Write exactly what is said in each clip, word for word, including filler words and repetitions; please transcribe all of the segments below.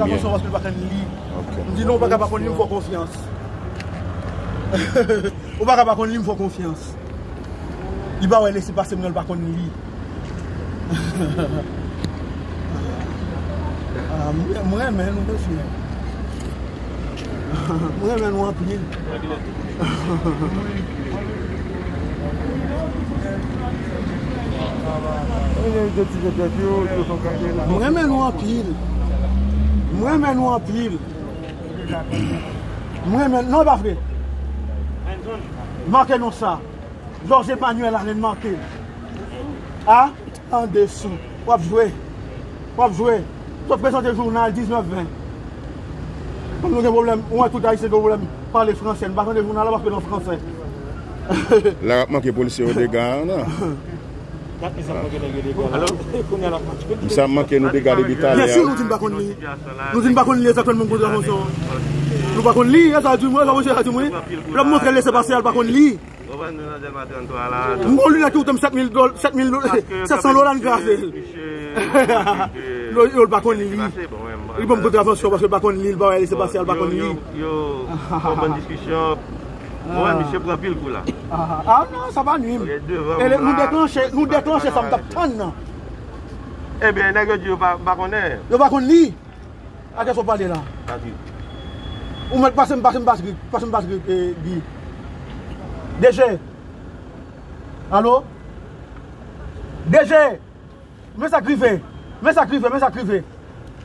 Atansyon, paske l pa konn li. Ok. M di non, ou pa ka pa konn li, m fè w konfyans. Ou pa ka pa konn li, m fè w konfyans. Li pa wè lese pase m nan, l pa konn li. Ah, m, m renmen nou, mesye. M renmen nou anpil. M renmen nou anpil. M renmen nou anpil. M renmen, non, e pa vre. Make non sa. Georges Emmanuel Allen make. A, andesou. W ap jwe. W ap jwe. Sot prezante jounal diznèf ven. Kòm nou gen pwoblèm, ou wè tout Ayisyen gen pwoblèm pale fransè. Nou pa tande jounal la paske l an fransè. La, w ap manke polisye yo dega, non? Misye ap manke nou dega depi talè a. Byen si, nou di n pa konn li. Nou di n pa konn li egzakteman, m konn kontravansyon. Nou pa konn li, e sa di mwen, sa mwen di mwen. L ap montre lese pase a, l pa konn li. M gon linèt ki koute m sèt mil dòl, sèt mil do-, sèt san dola, n kraze l. Yo, yo, l pa konn li. Li ban m kontravansyon paske l pa konn li, l pa wè lese pase a, l pa konn li. Yo, yo, yo, yon bann diskisyon. Mwen, misye pran pil kou la. Ah, ah, non, sa pa nwi m. E nou deklanche, nou deklanche sa m t ap tann nan. Ebyen, nèg yo di yo pa, pa konnen. Yo pa konn li. A kiyès w ap pale la? Patrick. Ou mèt pase m, pase m Patrick, pase m Patrick, eh, Guy. D G. Alo? D G. Men sa k rive. Men sa k rive, men sa k rive.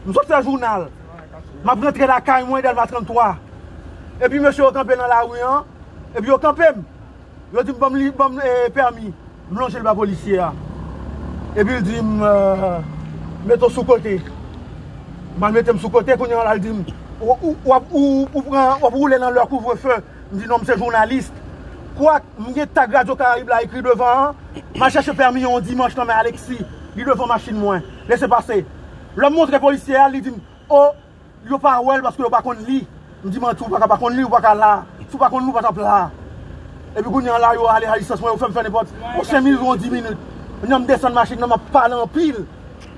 M sot fè jounal. M ap rantre lakay mwen, Dèlma tranntwa. Epi mesye yo kanpe nan lari an. Epi yo kanpe m. Yo di m, "Ban m li, ban m, eh, pèmi." M lonje l ba polisye a. Epi l di m, eh, "Mete w sou kote." M al mete m sou kote, kounye a l al di m, "Ou, ou, w ap, ou, ou pran, w ap woule nan lè kouvrefe." M di, "Non, m se jounalis." Kwak, m gen tag Radyo Karayib la ekri devan an. M al chèche pèmi yon dimanch nan men Alexis. Li devan machin mwen. Lese pase. Lè m montre polisye a, li di m, "O, yo pa wè l paske yo pa konn li." M di, "Manti, ou pa ka pa konn li, ou pa ka la. Si w pa konn li, ou pa t ap la." Epi kounye a la, yo ale a distans mwen, yo fè m fè nenpòt. Yon senk minit, yon dis minit. Kounye a m desann machin nan, m ap pale anpil.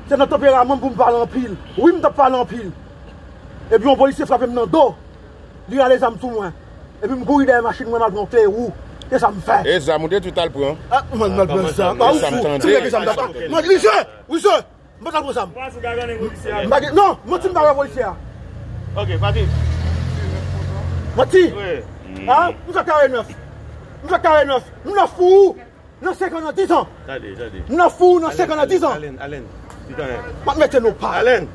Se nan tanperaman m pou m pale anpil. Wi, m t ap pale anpil. Epi yon polisye frape m nan do. Li rale zam sou mwen. Epi m kouri dèyè machin mwen, m al pran kle wou. Se sa m fè. E zam ou te di w t al pran? Ah, mwen, m al pran zam. Ah, ou fou. Ti nèg zam t ap pran. Mwen, misye, misye, m pa t al pran zam. M pa gen, non, manti, m pa wè polisye a. Ok, Patrick. Manti. Wi. Ah, m fè kare nèf. M fè kare nèf. M nan fou. Nan senk an, nan dis an. Tande, tande. M nan fou, nan senk an, nan dis an. Alen, Alen, Alen. M ap mete nou pa. Alen.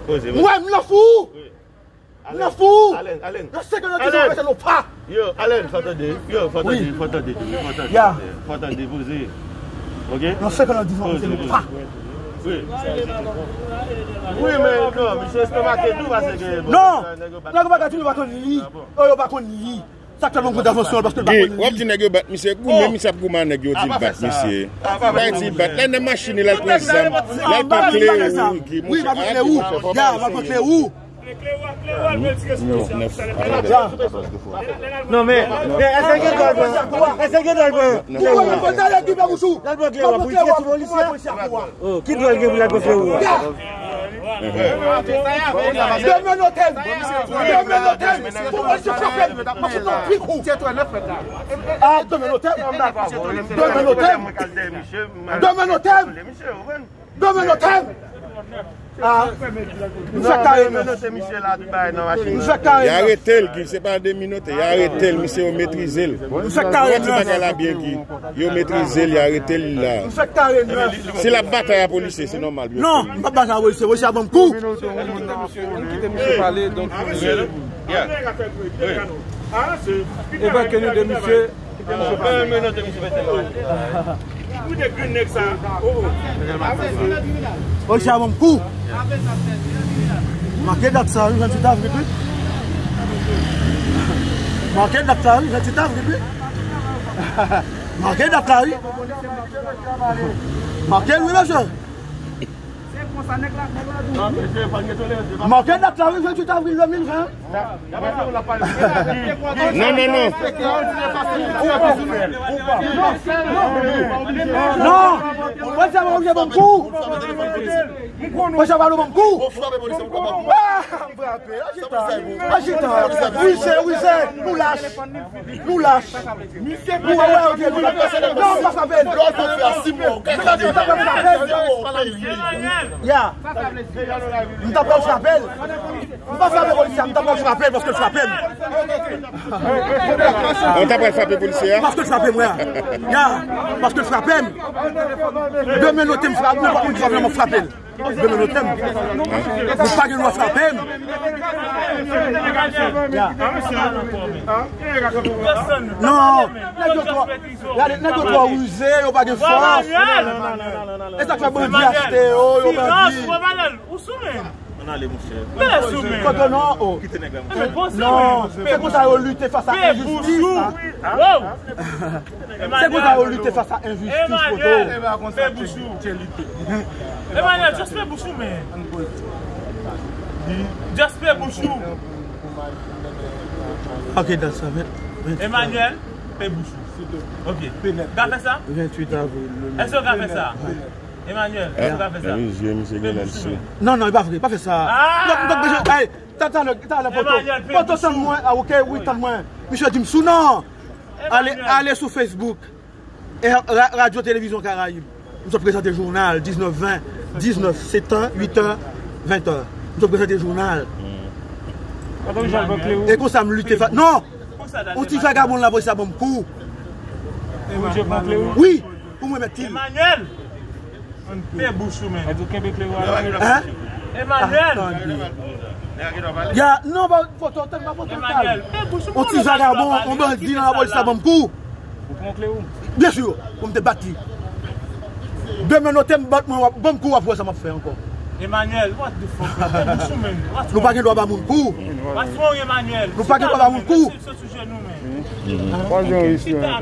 Poze, poze. Mwen, m nan fou. Wi. M nan fou. Alen, Alen. Nan senk an, nan dis an, m ap mete nou pa. Yo, Alen, fò tande. Yo, fò tande, fò tande, fò tande. Fò tande, poze. Ok? Nan senk an, nan dis an, m ap mete nou pa. Wi. Wi, men non, misye estomake tou, paske, bon, non, nèg yo pa konn li. Oh, yo pa konn li. Sa k fè m kontravansyon, paske l pa konn li. W ap di nèg yo bat misye, goumen misye ap goumen ak nèg yo, di l bat misye. Pa di l bat. Lè nan machin li, l al pran zam, l al pran kle wou, Guy, wi, m al pran kle wou. Ya, m al pran kle wou. Non, men, men, èske gen dwa l pran? Èske gen dwa l pran? L al pran kle wou, pou l tire sou polisye a. Oh, ki dwa l gen pou l al pran kle wou a? Demen notè m! Demen notè m! Pou mwen se frape m! M ap fout yon pil kou! Ah, demen notè m! Demen notè m! Demen notè m! Demen notè m! Ah, m fè kare nèf! M fè kare nèf! Y arete l, Guy, se pa demen notè, y arete l, misye yo metrize l. M fè kare nèf! Ou wè ti bagay la byen, Guy. Yo metrize l, y arete l la. M fè kare nèf. Si l ap batay a polisye, se nòmal, byen. Non, m p ap batay a polisye, polisye a ban m kou. Ann kite misye pale, donk. Evankye nou de misye. Polisye a ban m kou. Make dat sa, wi, venntuit avril, wi. Make dat sa, wi, venntuit avril, wi. Make dat la, wi. Make l, wi, mesye. Make dat la, wi, venntuit avril de mil ven. Non, non, non. Non, mwen se mwen oblije ban m kou. Mwen sa pale ban m kou. Ou frape polisye, ou frape. Ah, m frape. Ajitan. Ajitan. Wi, se, wi, se. Nou lach. Nou lach. Nou wè, wè, ok. Non, m pa frape. M ta pral frape. Ya. M ta pral frape. M pa frape polisye, m ta pral frape l paske l frape m. Ou ta pral frape polisye a? Paske l frape m, wè. Ya, paske l frape m. Demen note m frape, nou pa konn frape, m frape l. Demen note m. Ou pa gen dwa frape m. Ya. Non, nèg yo twò, gade, nèg yo twò rize, yo pa gen fòs. E sa k fè bandi achte yo, yo bandi. Ann ale, monchè. Mete sou men. Kote non, oh. Kite nèg la, monchè. Non, se konsa yo lite fas a enjistis la. Se konsa yo lite fas a enjistis, poto. Emmanuel, pe bouch ou. Emmanuel, just pe bouch ou, men. Just pe bouch ou. Ok, dan sa, men. Emmanuel, pe bouch ou. Ok. Ka fè sa? Venntuit avril. Èske w ka fè sa? Emmanuel, èske w ka fè sa? Wi, zye misye gen lè l sou. Non, non, e pa vre, pa fè sa. Ah! Non, non, non, hey, talè, talè, poto. Poto, tann mwen, ah, ok, wi, tann mwen. Misye di m sou non. Ale, ale sou Facebook. E ra-, Radio Télévision Caraïbe. M sot prezante jounal, diznèf ven, diznèf, setan, uitè, ventè. M sot prezante jounal. E konsa m lite fa-, non! On ti vagabon lapolis la ban m kou. Wi, pou mwen met til. Emmanuel! Pe bouch ou, men. Hein? Emmanuel! Ya, non, pa poto, tann pa poto, Emmanuel, pe bouch ou. On ti vagabon, on bandi nan lapolis la ban m kou. Ou pran kle ou? Byen si, pou m te bat li. Demen note m bat mwen, w ap ban m kou, w ap wè sa m ap fè ankò. Emmanuel, what the fuck? Pe bouch ou, men. Nou pa gen dwa ba moun kou. What's wrong, Emmanuel? Nou pa gen dwa ba moun kou. Sit down, sit down, sit down.